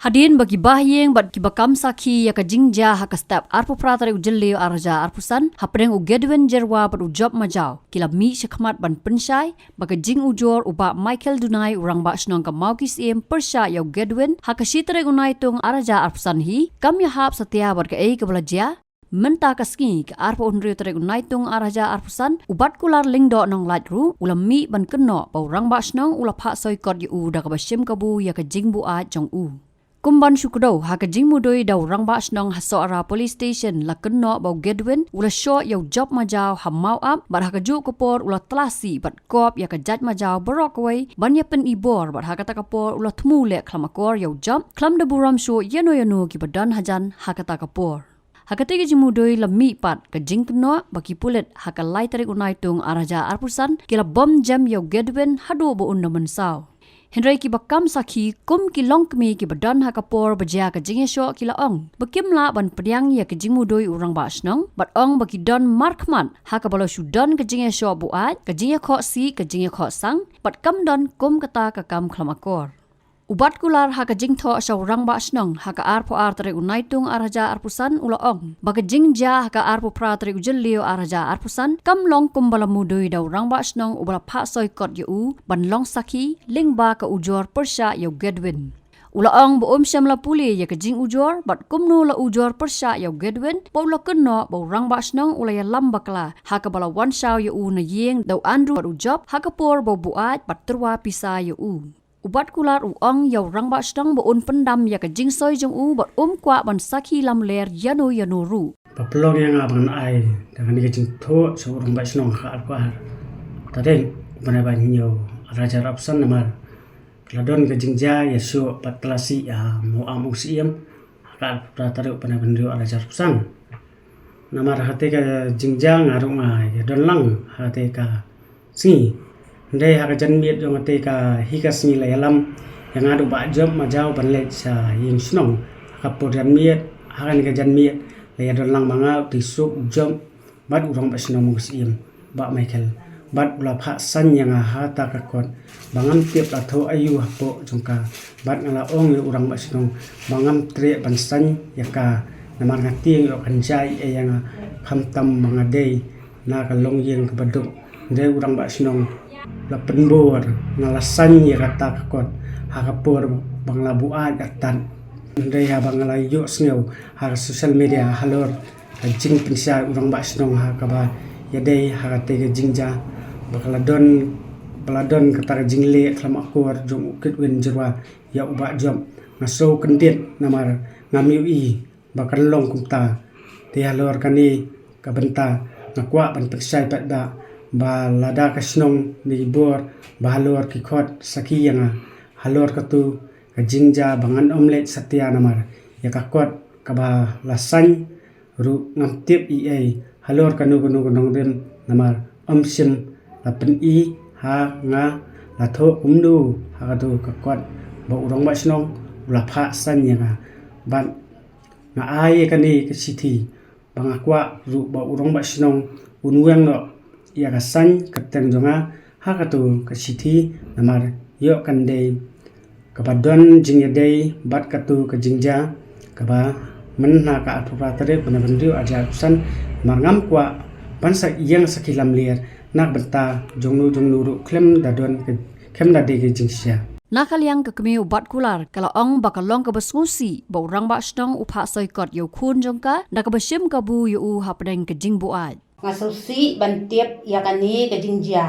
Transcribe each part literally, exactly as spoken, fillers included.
Hadien ba ki bahaïing bad ki bakam sakhi ïa ka jingjia ha ka step arphew phra tarik u Jylliew arhajar arphew san, hapdeng u Gedwin Jyrwa bad u Job Majaw, ki la mih shakhmat ban pynshai ba ka jingujor u Bah Michael Dunai, u Rangbah Shnong ka Mawkisiem, pyrshah ïa u Gedwin ha ka shi tarik u Naitung arhajar arphew san hi, kam ïahap satia bad kaei kaba la jia. Mynta ka sngi, ka arphew hynriew tarik u Naitung arhajar arphew san, u Batkular Lyngdoh Nonglait ruh u la mih ban kynnoh ba u Rangbah Shnong u la phah soi kot ïa u da kaba shim kabu ïa ka jingbuaid jong u. Kum ban shu kdew, ha ka jingmudui da u Rangbah Shnong ha Sohra Police Station, la kynnoh ba u Gedwin u la shoh ïa u Job Majaw ha Mawap, bad ha kajuh ka por u la tlasi bad kop ïa ka jait majaw baroh kawei ban ïa pynibor, bad ha kata ka por u la thmu leh khlam akor ïa u Job, khlem da burom shuh ïano ïano kiba don hajan ha kata ka por. Ha katei ka jingmudui la mih pat ka jingkynnoh ba ki pulit ha ka lai tarik u Naitung arhajar arphew san ki la bom jem ïa u Gedwin haduh ba un da mynsaw. Hynrei ki bakam sakhi kum ki longkmie kiba don ha ka por ba jia ka jingïashoh ki la ong ba kim lah ban pdiang ïa ka jingmudui u Rangbah Shnong, bad ong ba ki don markhmat ha kaba la shu don ka jingïashoh buaid, ka jingïakhohsih, ka jingïakhohsang, bad kam don kum kata ka kam khlam akor. U Batkular ha ka jingthoh sha u Rangbah Shnong ha ka arphew ar tarik u Naitung arhajar arphew san u la ong ba ka jingjia ha ka arphew phra tarik u Jylliew arhajar arphew san kam long kumba la mudui da u Rangbah Shnong uba la phah soi kot ïa u ban long sakhi lyngba ka ujor pyrshah ïa u Gedwin. U la ong ba um shym la pule ïa ka jingujor bad kumno la ujor pyrshah ïa u Gedwin, ba u la kynnoh ba u Rangbah Shnong u la ïalam bakla ha kaba la wan shaw ïa u na ïing da u Andrew bad u Job ha ka por ba u buaid bad tyrwa pisa ïa u. U Batkular u ong ïa u Rangbah Shnong ba un pyndam ïa ka jingsoi jong u bad um kwah ban sakhi lamler ïano ïano ruh. Ba pynlong ïa nga ban ai da kane ka jingthoh sha u Rangbah Shnong ha ka arphew ar tarik u bnai ba hynñiew arhajar arphew san namar ka la don ka jingjia ïashoh bad tlasi ïa Mawap Mawkisiem ha ka arphew phra tarik u bnai ba hynriew arhajar arphew san. Namar ha katei ka jingjia nga ruh nga ïadon lang ha katei ka sngi. Hynrei ha ka janmiet jong katei ka hi ka sngi la ïalam ïa nga da u Bah Job Majaw ban leit sha ïing shnong. Ha ka por janmiet, ha kane ka janmiet la ïadon lang ma nga, u Tisuk, u Job bad u Rangbah Shnong Mawkisiem, Bah Michael. Bad u la phah saiñ ïa nga ha kata ka kot ba ngam tip la thoh aïu hapoh jong ka. Bad nga la ong ïa u Rangbah Shnong ba ngam treh ban saiñ ïa ka, namar nga tieng ïoh kan jia ei ei ïa nga, khamtam ba nga dei na ka longïing kaba duk. Hynrei u Rangbah Shnong la pynbor, nga la saiñ ïa kata ka kot ha ka por ba nga la buaid artat. Hynrei haba nga la ïohsngew ha ka social media halor ka jingpynshai u Rangbah Shnong ha kaba ïadei ha katei ka jingjia ba ka la don, ba la don kata ka jingleh khlam akor jong u Gedwin Jyrwa ïa u Bah Job, nga sngew kyndit namar ngam ïohi ba kan long kumta. Te halor kane ka bynta nga kwah ban pynshai pat ba, ba lada ka shnong ne ki bor ba halor ki khot sakhi ïa nga halor katu ka jingjia ba ngan ym leit satia namar ïa ka kot kaba la saiñ ruh ngam tip ei ei halor kano kano ka nongrim namar ym shym la pyni ha nga la thoh kumno ha katu ka kot ba u Rangbah Shnong u la phah saiñ ïa nga. Bad nga ai ïa kane ka shithi ba nga kwah ruh ba u Rangbah Shnong un weng noh ïa ka saiñ kyrteng jong nga ha katu ka shithi namar ïoh kan dei kaba don jingïadei bad katu ka jingjia kaba mynta ka arphew phra tarik bnai ba hynriew arhajar arphew san, namar ngam kwah ban sa ïeng sakhi lamler na ka bynta jongno jongno ruh khlem da don ka, khlem da dei ka jingshai. Na ka liang ka kmie u Batkular ka la ong ba ka long kaba sngewsih ba u Rangbah Shnong u phah soi kot ïa u khun jong ka da kaba shim kabu ïa u hapdeng ka jingbuaid. Nga sngewsih ban tip ïa kane ka jingjia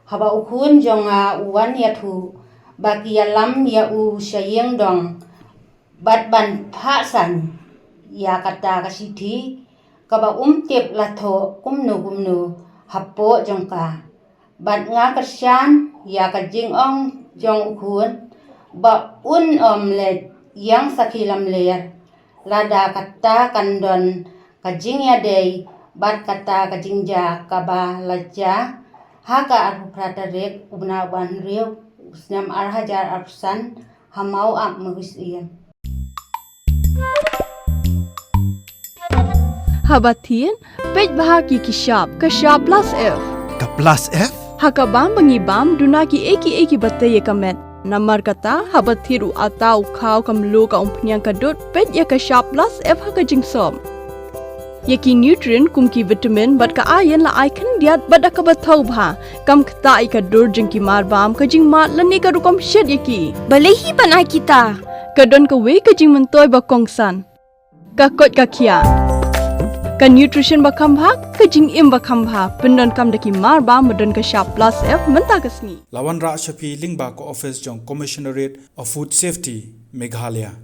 haba u khun jong nga u wan ïathuh ba ki ïalam ïa u sha ïing dong bad ban phah saiñ ïa kata ka shithi kaba um tip la thoh kumno kumno hapoh jong ka. Bad nga kyrshan ïa ka jingong jong u khun ba un ym leit ïeng sakhi lamler lada kata kan don ka jingïadei bad kata ka jingjia kaba la jia ha ka arphew phra tarik u bnai ba hynriew u snem arhajar arphew san ha Mawap Mawkisiem. Haba thied, peit bha ki ki shap, ka shap plus F. Ka plus F? Ha ka bam ba ngi bam, duna ki ei ki ei kiba tei ïa ka met. Namar kata, haba thied u ata, u khaw, ka mluh, ka umphniang, ka dud, peit ïa ka shap plus F ha ka jingsop. Ïa ki nutrient kum ki vitamin bad ka iron la ai khyndiat bad da kaba thaw bha. Kam ktah ïa ka dur jong ki marbam, ka jingmad lane ka rukom shet ïa ki. Balei hi ban ai kita? Ka don kawei ka jingmyntoi ba kongsan. Ka koit ka khiah. Ka nutrition ba kham bha, ka jingim ba kham bha. Pyndonkam da ki marbam ba don ka shap plus F mynta ka sngi. La wanrah sha phi lyngba ka office jong Commissionerate of Food Safety, Meghalaya.